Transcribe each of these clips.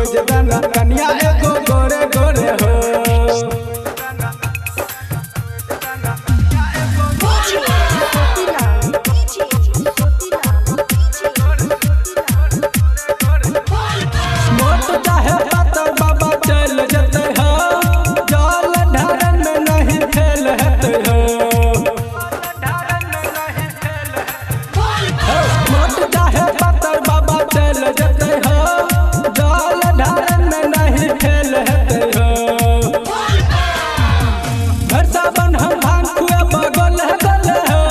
खोज दाना कन्या एगो गोरे गोरे हो। मोट चाहे पातर बाबा चल जते हो, जल ढारन में नहीं फेल हेते हो। मोट चाहे पातर बाबा चल जते हो, जल ढारन में नहीं फेल हेते हो। भरसा बन हम भांग खुए बगल है गल हो,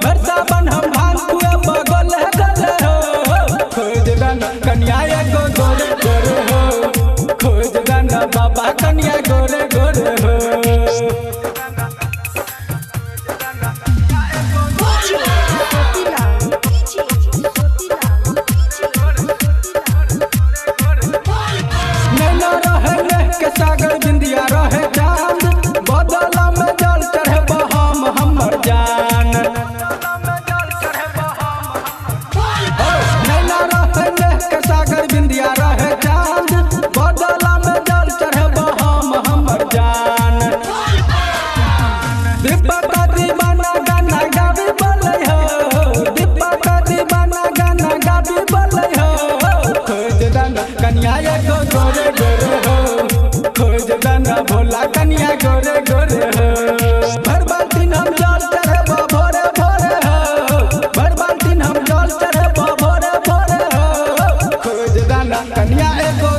भरसा बन हम भांग खुए बगल है गल हो। खोज दाना कन्या एगो गोरे गोरे हो, खोज दाना बाबा कन्या गोरे गोरे हो। नैना रहे नेह के सागर बिंदिया रहे चांद, बदला में जल चढ़े हम हमर जान। नैना रहे नेह के सागर बिंदिया रहे चांद, बदला में जल चढ़े हम हमर जान। दीपक दीवाना गाना गाबी बोलै हो, दीपक दीवाना गाना गाबी बोलै हो। खोज दाना कन्या एगो गोरे गोरे हो, खोज दाना भोला कन्या गोरे गोरे हो। भर बाल्टीन हम जल चढ़ेबो भोरे भोरे हो, भर बाल्टीन हम जल चढ़ेबो भोरे भोरे हो। खोज दाना कन्या एगो